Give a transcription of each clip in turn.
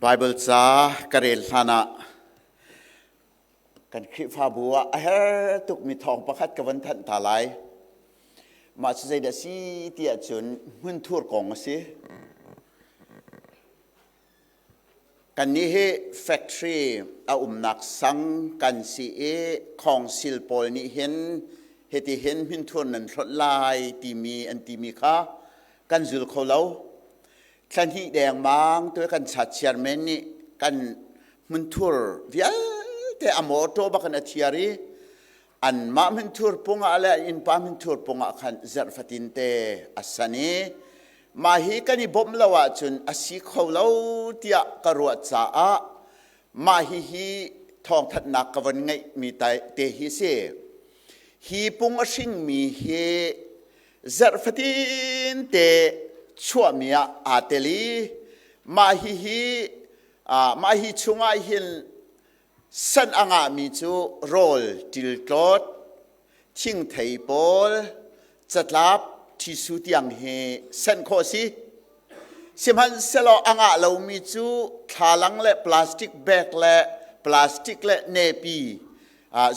Baibal ca ka rel hlanah kan Khrihfabu ah a her tukmi thawng pakhat ka von thanh ta lai. Mah cu zeidah a si ti ahcun hmunthur kong a si. Kannih hi factory a umnak sang kan si i khawngsil pawl nih hin hitihin hminthur nan hlonh lai timi an timi kha kan zul kho lo. Thla hnih dengmang tu kan chat chairman nih kan hmunthur vialte a mawṭaw bak in a thiar i anmah hminthur pung ah le innpa hminthur pung ah khan zarh fatin te a san i mah hi kan i bawmh lo ahcun a si kho lo tiah ka ruah caah mah hihi thawngthanhnak ka von ngeihmi te hi si. Hi pung a hringmi hi zarh fatin te chuahmi ah aa tel i mah hihi mah hi chungah hin San a ngahmi cu rawl ṭiltlawt, thingthei pawl, catlap, ṭhisu tiang hi senh khawh a si. Sihmanhsehlaw a ngah lomi cu thlalang le plastic bag le plastic le nepi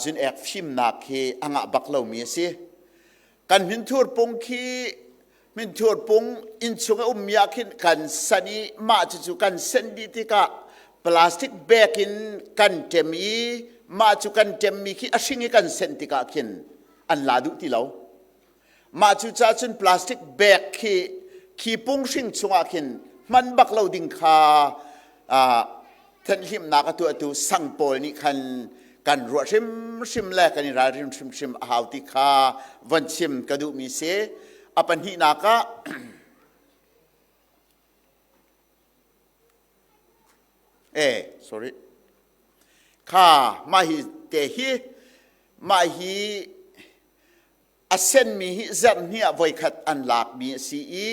zun-ek fimnak hi a ngah bak lomi a si. Kan hminthur pung khi hminthur pung innchung a ummi ah khin kan san i mah cucu kan sen dih tikah plastic bag in kan ṭem i mah cu kan ṭemmi khi a hring i kan sen tikah khin an la duh ti lo. Mah cu caah cun plastic bag khi khi pung hring chungah khin hman bak lo ding kha thenhlimnak a tuahtu sang pawl nih khan kan ruah hrimhrim le kan i ralrin hrimhrim a hau ti kha von chim ka duhmi si. A pahnihnak ah sorry kha mah hi te hi mah hi A senmi hi zarhhnih ah voikhat an lakmi a si i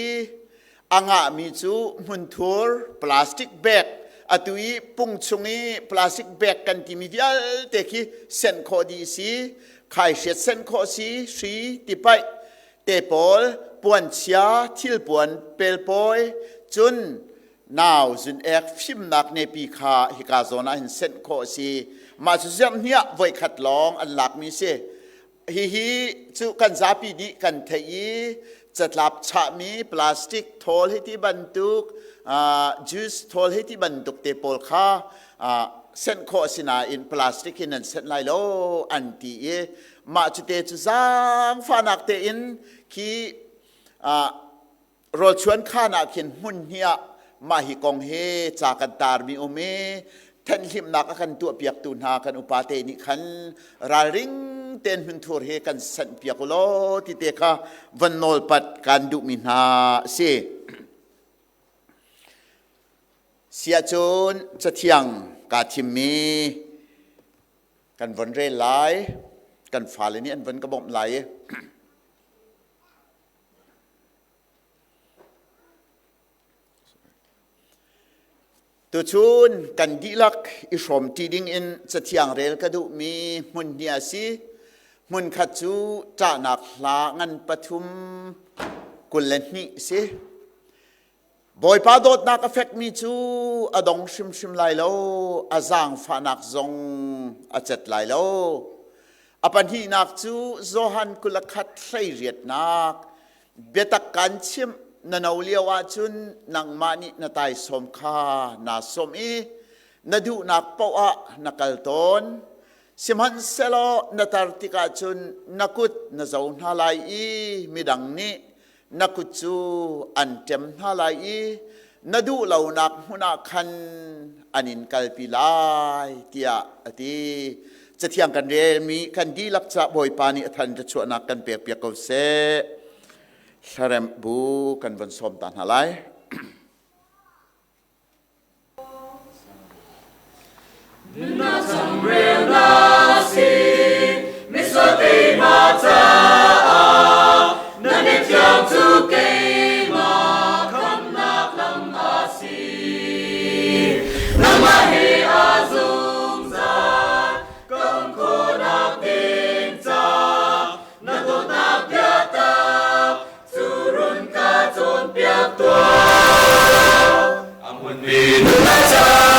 a ngahmi cu hmunthur plastic bag atu i pung chung i plastic bag kan timi vialte khi senh khawh dih a si. Khaihriat senh khawh a si, hri, tipaih te pawl, puanchia, thilpuan, pelpawi, cun nau zun-ek fimnak nepi kha hika zawn ah hin senh khawh a si. Mah cu zarhhnih ah voikhat lawng an lakmi a si. Hihi cu kan zapi dih kan theih i catlap chahmi plastic thawl hei ti bantuk juice thawl hei ti bantuk te pawl kha senh khawh a si nain plastic hi nan senh lai lo an ti i mah cu te cu zaangfahnak tein khi Rawlchuan khaan ah khin hmun hnih ah mah hi kong hi ca kan tarmi um i thenhlimnak a kan tuahpiaktu hna kan upa te nih khan ralring tein hmunthur hi kan sanh piak u law ti te kha von nawlpat kan duhmi hna a si. Siahcun cathiang kaa thimmi kan von rel lai, kan fale nih an von ka bawmh lai i Tuchun kan dihlak i hrawmṭi dingin Cathiang rel ka duhmi hmun hnih a si. Hmunkhat cu ṭahnak hla ngan pathum 22 a si. Bawipa dawtnak a fekmi cu a dong hrimhrim lai lo, a zaangfahnak zong a cet lai lo. A pahnihnak cu Johan 21 hleiriatnak biatak kan chimh na no lio ahcun nangmah nih na taisawm kha naa sawmh i na duhnak paoh ah na kal tawn. Sihmanhsehlaw na tar tikah cun na kut na zo hna lai i midang nih na kut cu an ṭem hna lai i na duh lonak hmun ah khan an in kalpi lai tiah a ti. Cathiang kan relmi kan dihlak ca Bawipa nih a than chuahnak kan pekpiak ko seh. Hlaremh bu kan von sawm ta hna lai. Na chamrel na si, misual keimah caah, na biathiang cu keimah khamnak lam a si. Nangmah he a zungzal, ka um khawhnak ding ca, na dawtnak biatak cu run ka cawnpiak tuah. A hmunmi nunnak ca.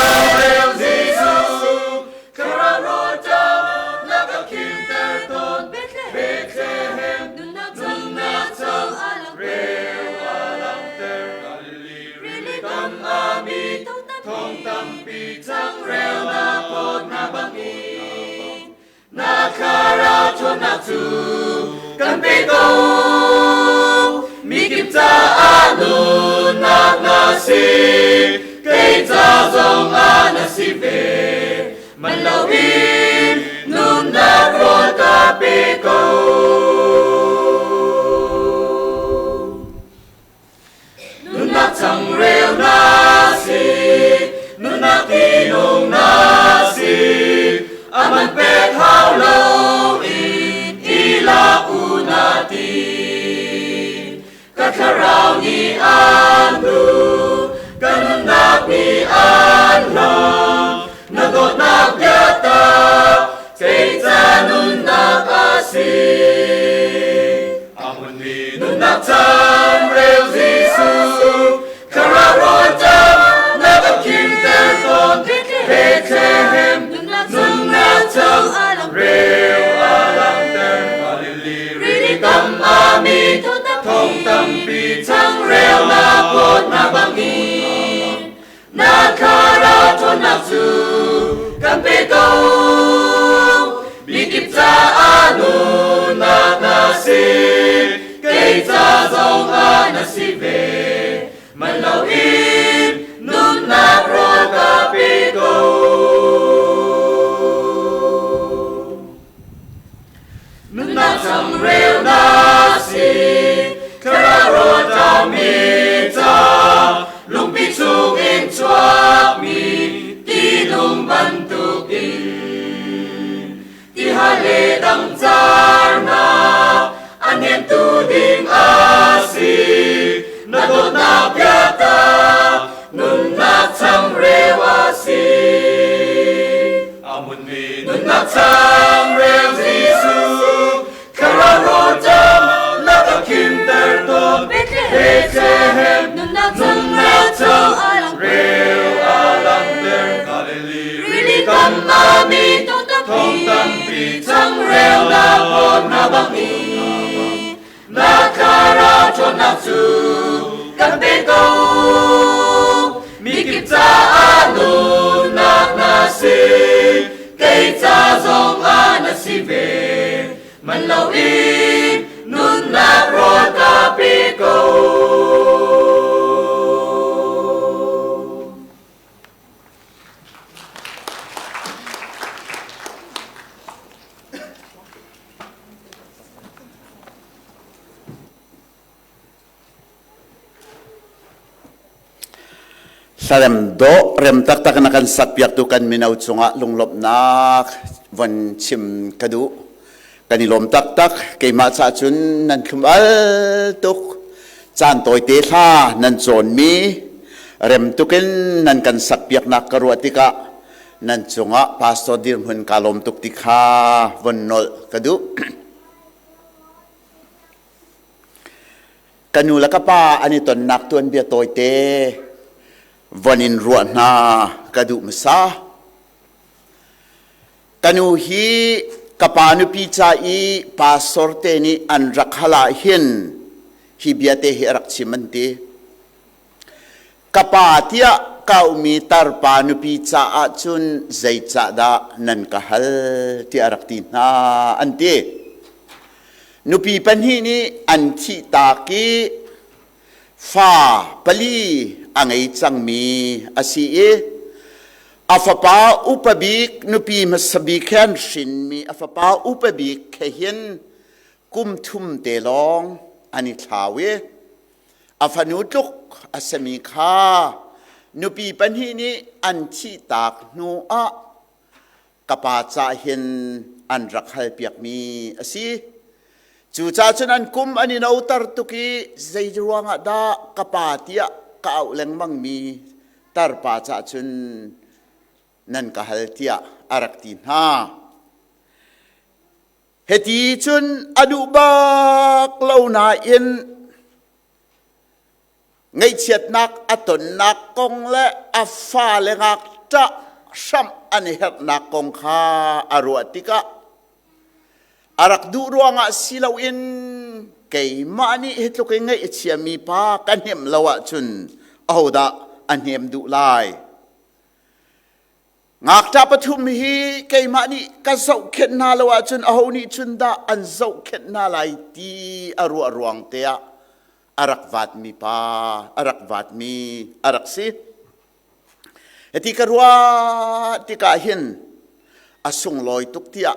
tampi changreu na phawt hna bangin na thlarau ṭhawnnak cu kan pe ko. Mikip caah nunnak na si, kei ca zongah na si ve. Man loin nunnak rawl ka pe ko. Nunnak changreu na si, nunnak tinung na si, aman pek hau lo in i lak u na ti. Ka thlarau nih an duh, ka nunnak nih an hlam, na dawtnak biatak kei ca nunnak a si. Amunmi nunnak changreu Jesuh, thlarau rawl ṭam na ka khimter tawn. Bethlehem nunnak changreu a langhter. Galilee rili kam ah mi thong tampi changreu na phawt hna bangin na thlarau ṭhawnnak cu kan pe ko. Mikip caah nunnak na si, kei ca zongah na si ve. Man loin nunnak rawl ka pe ko. Nunnak changreu na si, thlarau rawl ṭammi ca, lungpi chungin chuakmi tinung bantukin. Tihal le dangcarnak a hnemtu ding a si, na dawtnak biatak nunnak changreu a si. Amunmi nunnak changreu Jesuh, thlarau rawl ṭam na ka khimter tawn. Bethlehem nunnak changreu a langhter. Galilee rili kam ah mi thong tampi changreu na phawt hna bangin na thlarau ṭhawnnak cu kan pe ko. Mikip caah nunnak na si, kei ca zongah na si ve. Man loin nunnak rawl ka pe ko. Hlarem dawh rem taktak na kan sakpiaktu kan mino cungah lunglawmhnak von chim ka duh. Kan i lawm taktak. Keimah ca cun nan thlum al tuk. Caan tawite hla nan cawnmi rem tukin nan kan sakpiaknak ka ruah tikah nan cungah pastor dirhmun ka lawm tuk ti kha von nolh ka duh. Ka nu le ka pa an i tonnak tuanbia tawite von in ruah hna ka duh hmasa. Ka nu hi ka pa nupi ca i pastor te nih an rak hal ah hin hi bia te hi a rak chim an ti. Ka pa tiah kaumi tarpa nupi caah cun zeicahdah nan ka hal tiah a rak ti hna an ti. Nupi pahnih nih an thihtak i fa pali a ngei cangmi a si i a fapa upa bik nupi hmasa bik he an hrinmi a fapa upa bik he hin kum thum te lawng an i thlau i A fanu tluk a simi kha nupi pahnih nih an thihtak hnu ah ka pa cah hin an rak halpiakmi a si. Cucaah cun an kum an i noter tuk i zei ruangah dah ka pa tiah ka auh lengmangmi tarpa cah cun nan ka hal tiah a rak ti hna. Hiti cun a duh bak lo nain ngaihchiatnak a tonnak kong le a fale ngakṭah hramh an i herhnak kong kha a ruah tikah a rak duh ruangah si loin keimah nih hi tluk in ngaih a chiami pa ka hnemh lo ahcun ahodah a hnem duh lai? Ngakṭah pathum hi keimah nih ka zohkhenh hna lo ahcun aho nih cun dah an zohkhenh hna lai ti a ruah ruang te ah a rak vatmi pa a rak vatmi a rak si. Hiti ka ruah tikah hin a sunglawi tuk tiah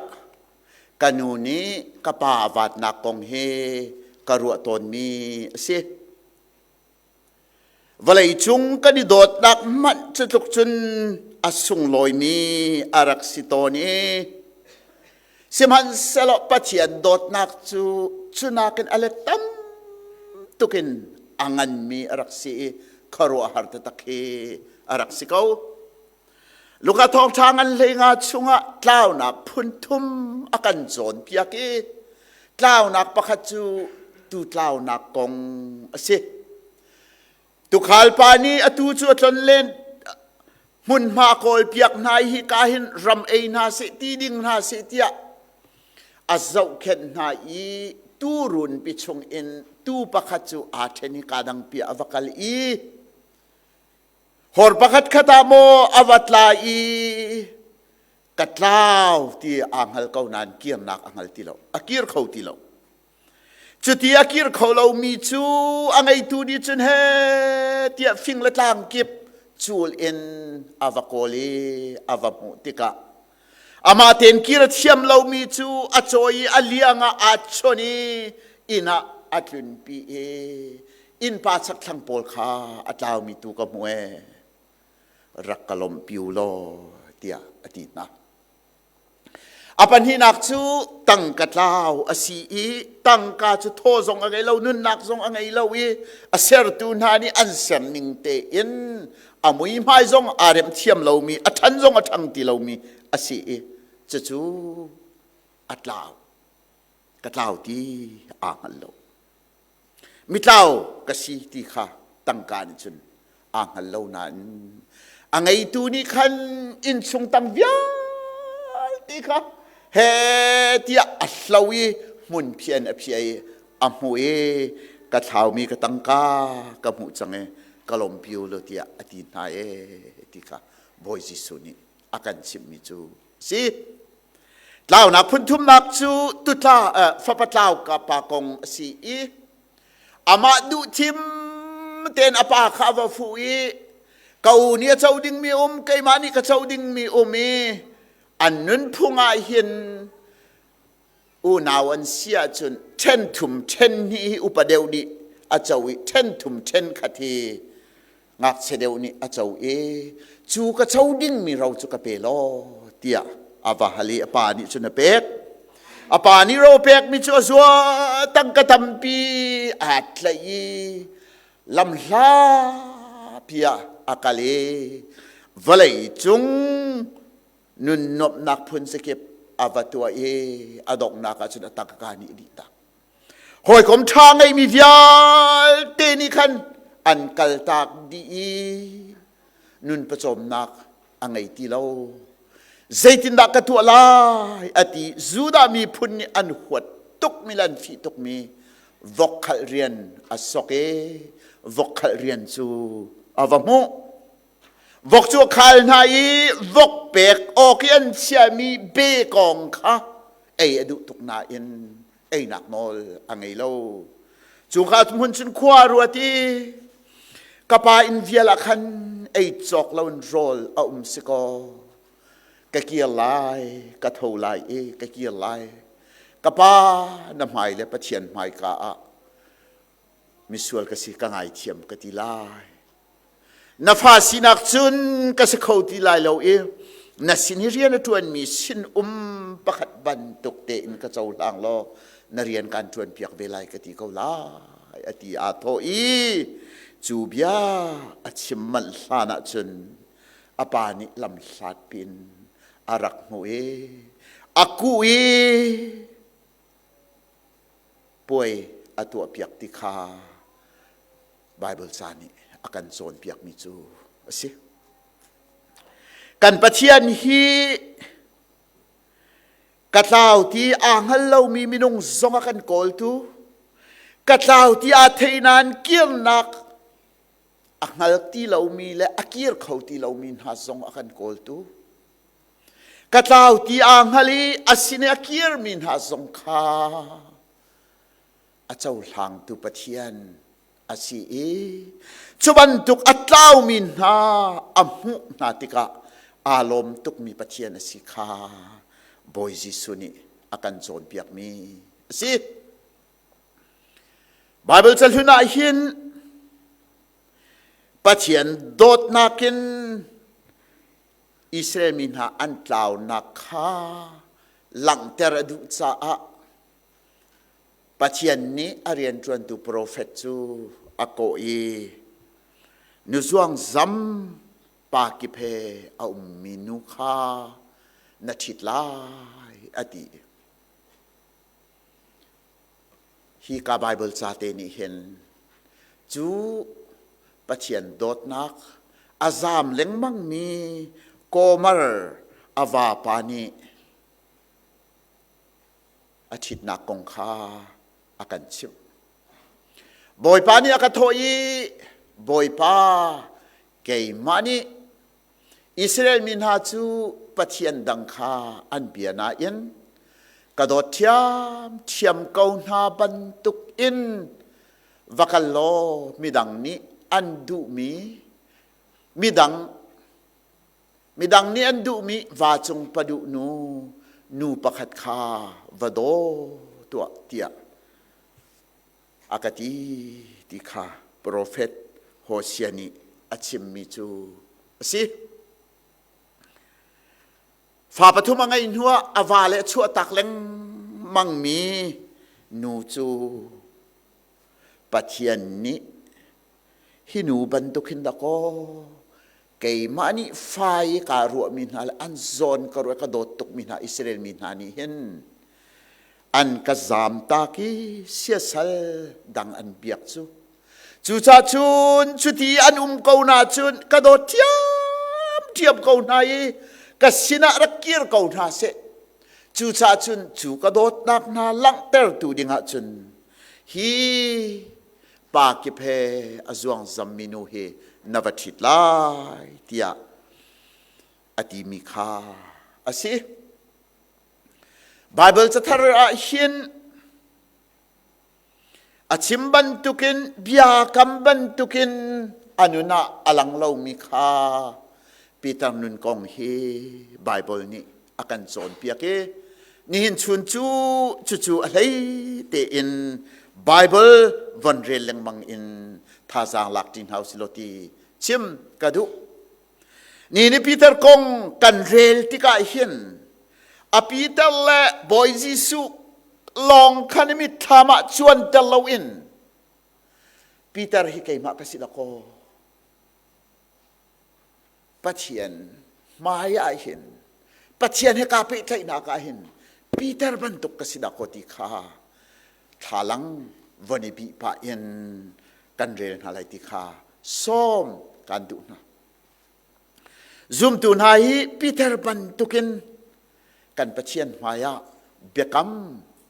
ka nu nih ka pa a vatnak kong hi ka ruah tawnmi a si. Vawleicung kan i dawtnak hmanh cu tluk cun a sunglawimi a rak si tawn i sihmanhsehlaw Pathian dawtnak cu cu nakin a let tam tukin a nganmi a rak si i khuaruahhar taktak hi a rak si ko. Luka thawngṭha ngan hleinga chungah tlaunak phun thum a kan cawnpiak i tlaunak pakhat cu tu tlaunak kong a si. Tukhal pa nih atu cu a tlonlen hmunhma kawlpiak hna i hika hin ram ei hna seh ti ding hna seh tiah a zohkhenh hna i tuurun pi chungin tuu pakhat cu aa ṭhen i kaa dangpi ah a va kal i Hor pakhat khat ah maw a va tla i ka tlau ti aa hngal ko nain kirnak a hngal ti lo. A kir kho ti lo. Cuti a kir kho lomi cu a ngeitu nih cun he tiah fing le tlang kip cul in a va kawl i a va hmuh tikah amah tein kir a thiam lomi cu a cawi i a liang ah aa chon i inn ah a tlunpi i innpa chakthlang pawl kha a tlaumi tu ka hmu ee rak ka lawmhpi u law tiah a ti hna. A pahnihnak cu tangka tlau a si i tangka cu thaw zong a ngei lo nunnak zong a ngei lo i a sertu hna nih an ser ning tein a muihmai zong aa rem thiam lomi a ṭhan zong a ṭhang ti lomi a si i cucu a tlau ka tlau ti aa hngal lo. Mitlau ka si ti kha tangka nih cun aa hngal lo nain a ngeitu nih khan innchung tang vialte kha he tiah a hlo i hmun phian a phia i a hmuh i ka thlaumi ka tangka ka hmuh cang i ka lawmpi u law tiah a ti hna e ti kha Bawi Jesuh nih a kan chimhmi cu si. Tlaunak phun thumnak cu tutla fapa tlau ka pa kong a si i amah duh thim tein a pa kha a va fuh i ka u nih a co dingmi um keimah nih ka co dingmi um i an nunphung ah hin unau an si ahcun ṭhen thum ṭhen hnih hi upa deuh nih a co i ṭhen thum ṭhen khat hi ngakchia deuh nih a co i cu ka co dingmi ro cu ka pe law tiah a va hal i a pa nih cun a pek. A pa nih ro pekmi cu a zua tangka tampi aa tlaih i lamhlapi ah a kal i vawlei cung nun nuamhnak phun zakip a va tuah i a donghnak ah cun a tangka nih a dih tak. Hawikom ṭha ngeimi vialte nih khan an kaltak dih i nun pawcawmnak a ngei ti lo. Zeitindah ka tuah lai a ti. Judah miphun nih an huat tukmi le an fih tukmi vok khalh rian a sok i vok khalh rian cu a va hmuh. Vok cu a khal hna i vok pek awk i an chiahmi bekawng kha ei a duh tuk nain einak nawl a ngei lo. Cu ka hmun cun khua a ruat i ka pa inn vial ah khan ei cawk loin rawl a um si kaw ka kir lai, ka tho lai i ka kir lai. Ka pa na hmai le Pathian hmaika ah misual ka si ka ngaithiam ka ti lai. Na fa sinak cun ka si kho ti lai lo i na sin i rian a ṭuanmi sin-um pakhat bantuk tein ka cohlang law na rian kaan ṭuanpiak ve lai ka ti ko lai a ti aa thawh i cu bia a chim manh hlan ah cun a pa nih lamhlat piin a rak hmuh i a kuh i puai a tuahpiak ti kha Baibal ca nih a kan cawnpiakmi cu a si. Kan Pathian hi ka tlau ti aa hngal lomi minung zong a kan kawltu, ka tlau ti aa thei nain kirnak a hngal ti lomi le a kir kho ti lomi hna zong a kan kawltu. Ka tlau ti aa hngal i a sin i a kirmi hna zong kha a cohlangtu Pathian a si i cu bantuk a tlaumi hna a hmuh hna tikah aa lawm tukmi Pathian a si kha Bawi Jesuh nih a kan cawnpiakmi a si. Baibal cahlun ah hin Pathian dawtnak in Israel mi hna an tlaunak kha langhter a duh caah Pathian nih a rianṭuantu profet cu a kawh i nuzuang zam pa kip he a ummi nu kha na ṭhit lai a ti. Hi ka Baibal ca te nih hin cu Pathian dawtnak a zaam lengmangmi Gomer a vapa nih a ṭhitnak kong kha a kan chimh. Bawipa nih a ka thawh i Bawipa keimah nih Israel mi hna cu pathian dang kha an bia nain ka dawt ṭhiamṭhiam ko hna bantuk in va kal law midang nih an duhmi midang midang nih an duhmi vacung paduh nu nu pakhat kha va daw tuah tiah a ka ti ti kha profet Hosea nih a chimmi cu a si. Fa pathum a ngeih hnuah a va le a chuahtak lengmangmi nu cu Pathian nih hi nu bantuk hin dakaw keimah nih fa i kaa ruahmi hna le an zawn ka ruah ka dawt tukmi hna Israel mi hna nih hin an ka zamtak i siasal dang an biak cu cucah cun cuti an um ko na cun ka dawt ṭhiamṭhiam ko hna i ka sinah rak kir ko hna seh cucaah cun cu ka dawtnak hna langhtertu dingah cun hi pa kip he a zuangzammi nu hi na va ṭhit lai tiah a timi kha a si. Baibal cathar ah hin a chim bantukin biakam bantukin a nun ah a lang lomi kha Peter nun kong hi Baibal nih a kan cawnpiak i nihin chun cu cucu a hlei tein Bible von rel lengmang in thazaang lak ṭi hna usih law ti chim ka duh. Ni ni Peter kong kan rel tikah hin a Peter le Bawi Jesuh lawng khan mitthlam ah cuanter loin Peter hi keimah ka si dakaw Pathian hmai ah hin Pathian he kaa pehtlaihnak ah hin Peter bantuk ka si dah kaw ti kha thlalang von i bih pah in kan rel hna lai ti kha sawm kan duh hna. Zumtu hna hi Peter bantukin kan Pathian hmai ah biakam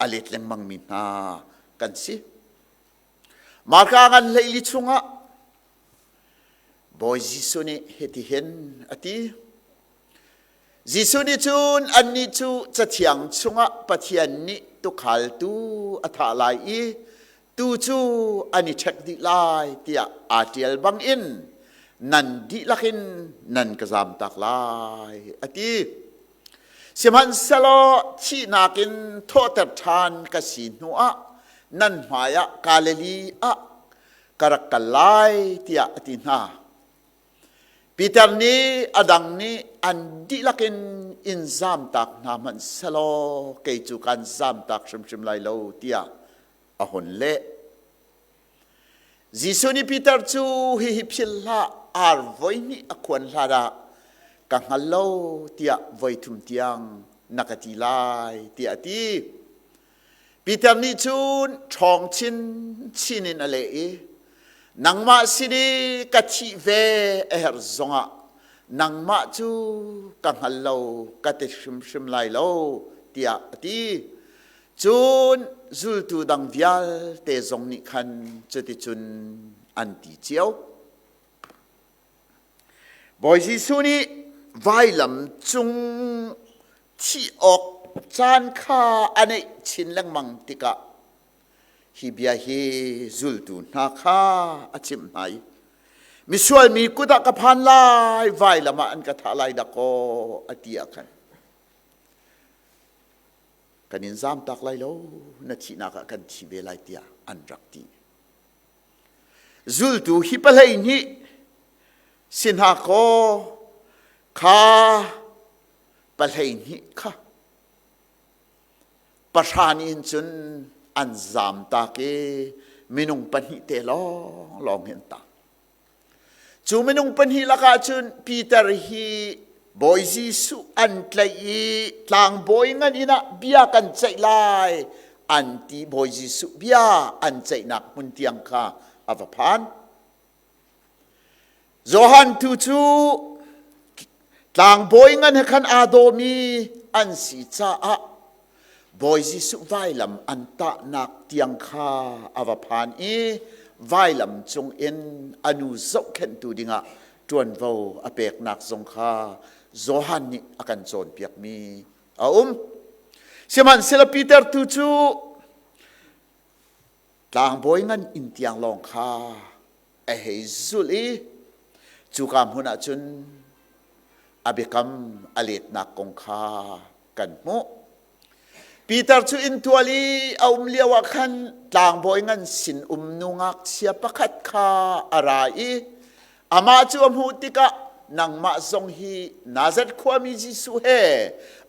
a let lengmang mi hna kan si. Marka ngan hleili chungah Bawi Jesuh nih hitihin a ti. Jesuh nih cun annih cu Cathiang chungah Pathian nih tukhaltu a thah lai i tu cu an i ṭhek dih lai tiah aa ṭial bangin nan dihlak in nan ka zamtak lai a ti. Sihmanhsehlaw thihnak in thawhter ṭhan ka si hnuah nan hmaiah Galilee ah ka rak kal lai tiah a ti hna. Peter nih a dang nih an dihlak in in zamtak hna hmanh selaw kei cu kan zamtak hrimhrim lai lo tiah a hun leh. Jesuh nih Peter cu hihi philh hlah ar voihnih a khuan hlan ah ka hngal lo tiah voithum tiang na ka ti lai tiah a ti. Peter nih cun ṭhawng chinchin in a leh i nangmah sin i ka thih ve a herh zongah nangmah cu ka hngal lo ka ti hrimhrim lai lo tiah a ti. Cun zultu dang vialte zong nih khan cuticun an ti cio. Bawi Jesuh nih vailam cung Thih awk caan kha a neih chin lengmang tikah hi bia hi zultu hna kha a chimh hna i misual mi kut ah ka phan lai, vailam ah an ka thah lai dakaw a ti ah khan kan in zamtak lai lo, na thihnak ah kan thi ve lai tiah an rak ti. Zultu hi pahlei nih si hna kaw kha pahlei hnih kha pahra nih hin cun an zamtak i minung pahnih te lawnglawng hi an tang. Cu minung pahnih lakah cun Peter hi Bawi Jesuh an tlaih i tlangbawi ngan inn ah bia kan ceih lai an ti. Bawi Jesuh bia an ceihnak hmun tiang kha a va phan. Johan tu cu tlangbawi ngan he khan aa dawmi an si caah Bawi Jesuh vailam an tahnak tiang kha a va phan i vailam cungin a nu zohkhenhtu dingah ṭuanvo a peknak zong kha Johan nih a kan cawnpiakmi a um. Sihmanhsehlaw Peter tu cu tlangbawi ngan inn tiang lawng kha a hei zulh i cuka hmun ah cun a biakam a letnak kong kha kan hmuh. Peter cu inntual i a um lio ah khan tlangbawi ngan sinum nu ngakchia pakhat kha a ra i amah cu a hmuh tikah, "Nangmah zong hi Nazareth khuami Jesuh he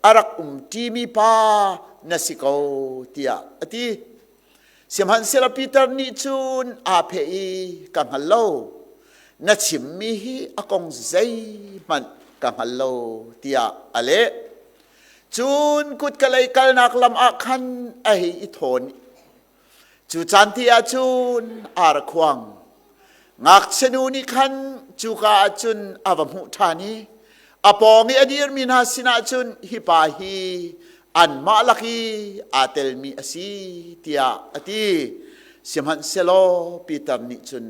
a rak um ṭimi pa na si ko," tiah a ti. Sihmanhsehlaw Peter nih cun aa pheh i, "Ka hngal lo, na chimmi hi a kong zeihmanh ka hngal lo," tiah a leh. Cun kutkalei kalnak lam ah khan a hei i thawn. Cu caan ti ah cun ar a khuang. Ngakchia nu nih khan cuka ah cun a va hmuh ṭhan i a pawng i a dirmi hna sinah cun, "Hi pa hi anmah lak i aa telmi a si," tiah a ti. Sihmanhsehlaw Peter nih cun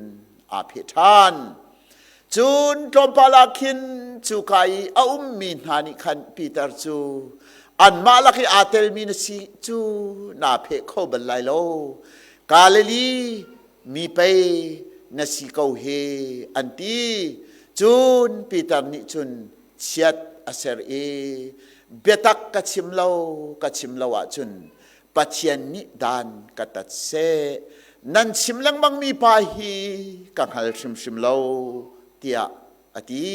aa pheh ṭhan. Cun tlawmpal ah khin cuka i a ummi hna nih khan Peter cu, "Anmah lak i aa telmi na si cu naa pheh kho bal lai lo. Galilee mi pei na si ko hi," an ti. Cun Peter nih cun chiat a ser i, "Biatak ka chim lo, ka chim lo ahcun Pathian nih dan ka tat seh. Nan chim lengmangmi pa hi ka hngal hrimhrim lo," tiah a ti.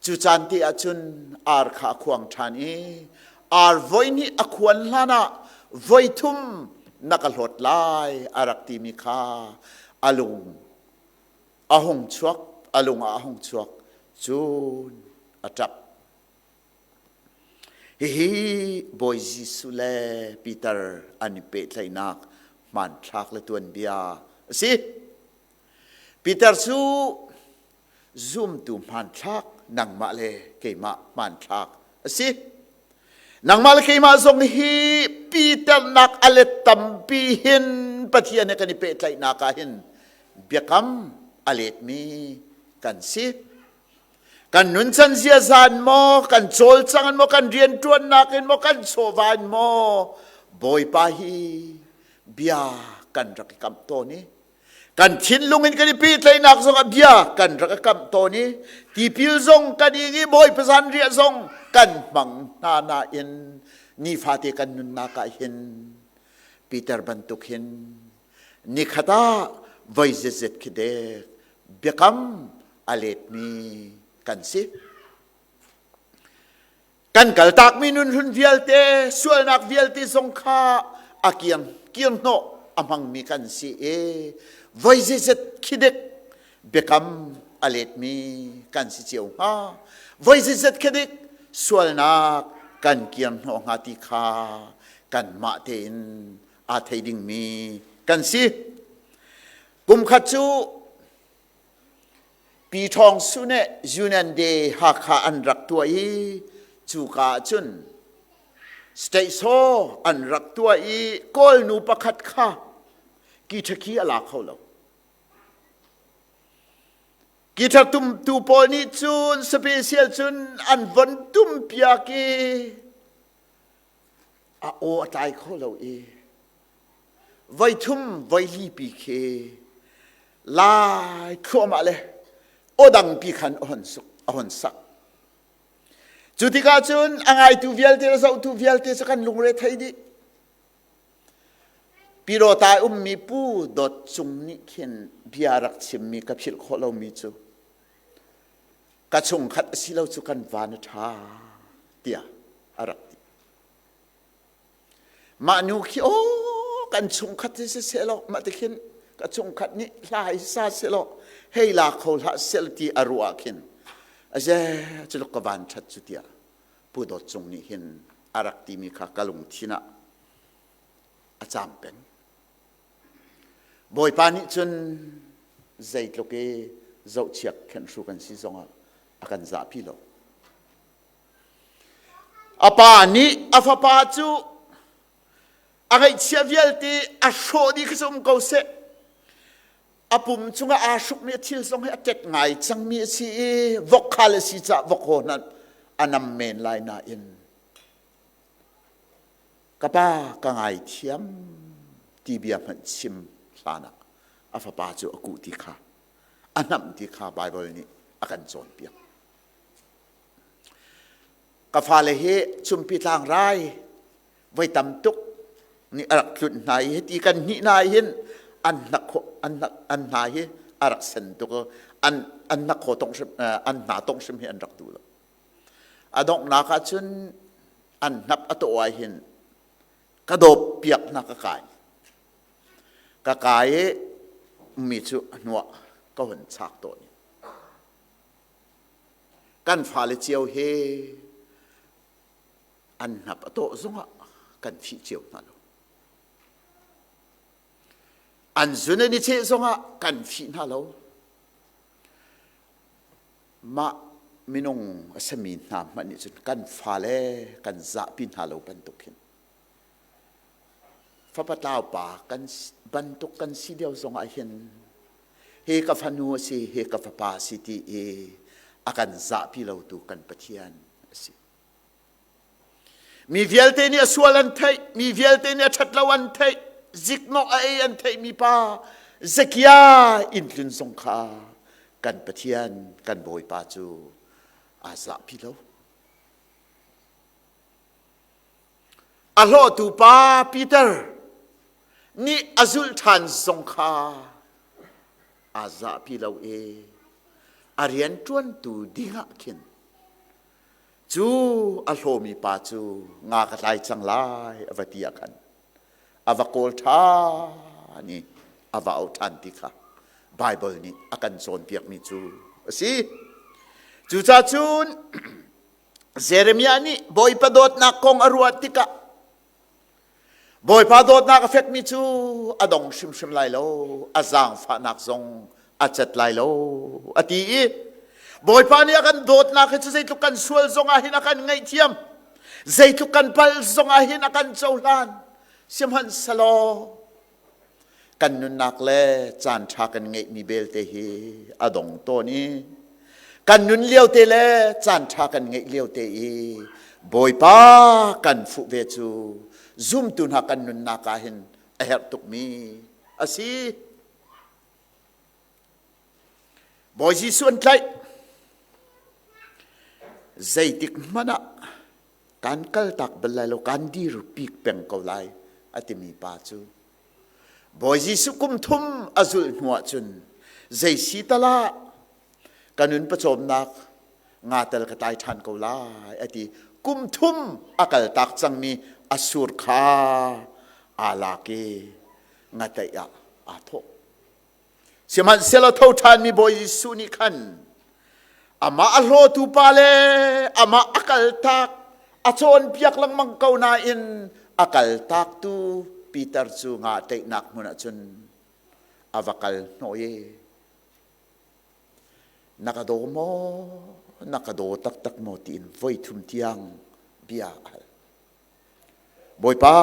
Cu caan te ah cun ar kha a khuang ṭhan i ar voi hnih a khuan hlanah voi thum na ka hlawt lai a rak timi kha a lung a hung chuak, a lung ah a hung chuak, cun a ṭap. Hihi Bawi Jesuh le Peter an i pehtlaihnak hmanthlak le tuanbia a si. Peter cu zumtu hmanthlak, nangmah le keimah hmanthlak a si. Nangmah le keimah zong hi Peter nak a let tampi hin Pathian he kan i pehtlaihnak ah hin biakam a letmi kan si. Kan nuncan ziaza in maw, kan cawlcang in maw, kan rianṭuannak in maw, kan chawva in maw, Bawipa hi bia kan rak i kamh tawn i kan thinlung in kan i pehtlaihnak zong ah bia kan rak i kamh tawn i tipil zong kan ing i Bawipa zanriah zong kan hmang hna nain nifate kan nunnak ah hin Peter bantuk hin nikhat ah voi zetzet khi dek biakam a letmi kan si. Kan kaltakmi nunhlun vialte, sualnak vialte zong kha a kiang kirhnawh a hmangmi kan si i voi zeizet khi dek biakam a letmi kan si cio hnga. Voi zeizet khi dek sualnak kan kirhnawh hnga ti kha kanmah tein aa thei dingmi kan si. Kum khat cu Pi Ṭhawng Su nih Union Day Hakha an rak tuah i cuka ah cun state show an rak tuah i Kawl nu pakhat kha kiṭhakhi a la kho lo. Guitar tumtu pawl nih cun special cun an von tum piak i. A aw a tlai kho lo i voi thum voi li pi khi lai thluahmah le aw dang pi khan a hon suk a hon sak. Cu tikah cun a ngaitu vialte le zohtu vialte cu kan lungre thei dih. Pyidawta i ummi Pu Dawt Cung nih khin bia rak chimmi ka philh khawh lomi cu ka chungkhat a si lo cu kan van a ṭha tiah a rak ti. Mah nu khi aw kan chungkhat hi si seh law mah ti khin ka chungkhat nih hla hi sa seh law hei la kho hlah sel ti a ruah khin aze culuk ka van ṭhat cu tiah Pu Dawt Cung nih hin a rak timi kha ka lungthin ah a caam peng. Bawipa nih cun zeitluk i zohchiak khenhru kan si zongah a kan zahpi lo. A pa nih a fapa cu a ngaihchia vialte a hrawh dih khi cu um ko seh. A pum cungah aa hrukmi a thil zong hi a tet ngai cangmi a si i vokkhal a si caah vokhaw hna a nam men lai nain ka pa ka ngaithiam ti bia hmanh chim hlanah a fapa cu a kuh ti kha a hnamh ti kha Baibal nih a kan cawnpiak. Ka fale hi Chumpi tlangrai voi tam tuk nih a rak tlunh hna i hiti kan hnih hna hin an hnak an an hna hi a rak sen tuk an an hnak khaw tong hrim an hna tong hrim hi an rak duh lo. A donghnak ah cun an hnap a tawh ah hin ka dawp piak hna ka kai. Ka kai i mi cu hnuah ka hun chak tawn. Kan fale cio he an hnap a tawh zongah kan fih cio hna lo. An zun an i cheh zongah kan fih hna lo. Mah minung a sami hna hmanh nih cun kan fale kan zahpi hna lo bantuk hin fapa tlau pa kan bantuk kan si lio zongah hin hi ka fanu a si hi ka fapa a si ti i a kan zahpi lotu kan Pathian a si. Mi vialte nih a sual an theih, mi vialte nih a ṭhat lo an theih, ziknawh a ei an theih mi pa Zakia inn tlun zong kha kan Pathian kan Bawipa cu aa zahpi lo. A hlawtu pa Peter nih a zulh ṭhan zong kha aa zahpi lo i a rianṭuantu dingah khin cu a hlawmi pa cu nga ka tlai cang lai a va ti ah khan a va kawl ṭhan i a va auh ṭhan ti kha Baibal nih a kan cawnpiakmi cu a si. Cucaah cun Jeremiah nih Bawipa dawtnak kong a ruah tikah Bawipa dawtnak a fekmi cu a dong hrimhrim lai lo, a zaangfahnak zong a cat lai lo, a ti i Bawipa nih a kan dawtnak hi cu zeitluk kan sual zongah hin a kan ngaihthiam, zeitluk kan palh zongah hin a kan cohlan. Sihmanhsehlaw kan nunnak le caan ṭha kan ngeihmi belte hi a dong tawn i kan nun lio te le caan ṭha kan ngeih lio te i Bawipa kan fuh ve cu zumtu hna kan nunnak ah hin a herh tukmi a si. Bawi Jesuh an tlaih. Zeitik hmanh ah kan kaltak bal lai lo, kan dir pik peng ko lai a timi pa cu Bawi Jesuh kum thum a zulh hnu ahcun zei si tal ah ka nun pawcawmnak nga tal ka tlai ṭhan ko lai a ti. Kum thum a kaltak cangmi a sur kha aa lak i ngatlaih ah aa thawh. Sihmanhsehlaw tho ṭhanmi Bawi Jesuh nih khan amah a hlawtu pa le amah a kaltak a cawnpiak lengmang ko nain a kaltaktu Peter cu nga tlaihnak hmun ah cun a va kal hnawh i na ka daw maw na ka daw taktak maw tiin voi thum tiang bia a hal. Bawipa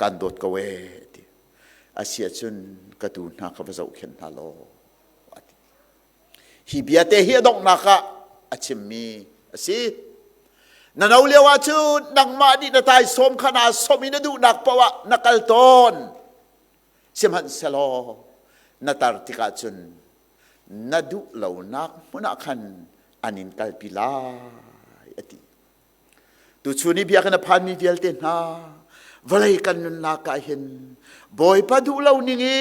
kan dawt ko ee ti. A si ahcun ka tuu hna kha va zohkhenh hna law a ti. Hi bia te hi a donghnak ah a chimmi a si. Na no lio ahcun nangmah nih na taisawm kha naa sawm i na duhnak paoh ah na kal tawn. Sihmanhsehlaw na tar tikah cun na duh lonak hmun ah khan an in kalpi lai a ti. Tuchun i biakinn a phanmi vialte hna vawlei kan nunnak ah hin Bawipa duh lo ning i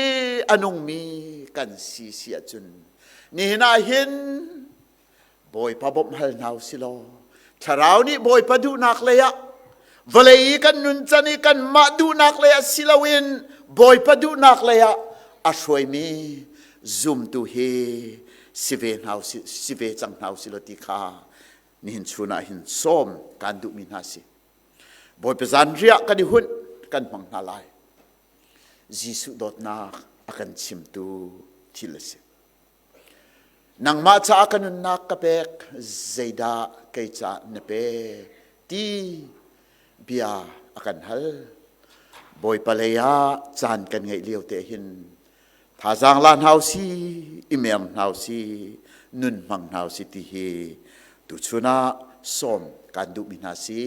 a nungmi kan si si ahcun nihin ah hin Bawipa bawmh hal hna u si law thlarau nih Bawipa duhnak lei ah vawlei i kan nun can i kanmah duhnak lei ah si loin Bawipa duhnak lei ah a hruaimi zumtu hi si ve hna si ve cang hna u si law ti kha nihin chun ah hin sawm kan duhmi hna si. Bawipa zanriah kan i hunh kan hmang hna lai. Jesuh dawtnak a kan chimtu thil a si. Nangmah caah ka nunnak ka pek, zeidah kei caah na pek ti bia a kan hal. Bawipa lei ah caan kan ngeih lio te hin thazaang la hna si, i mer hna si, nun hmang hna si ti hi tuchun ah sawm kan duhmi hna si.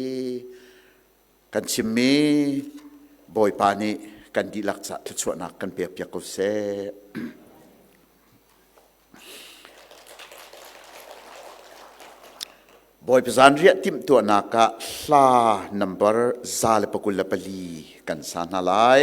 Kan chimmi Bawipa nih kan dihlak ca thluachuahnak kan pekpiak ko seh. Bawipa zanriah timhtuahnak ah hla nambar 124 kan sa hna lai.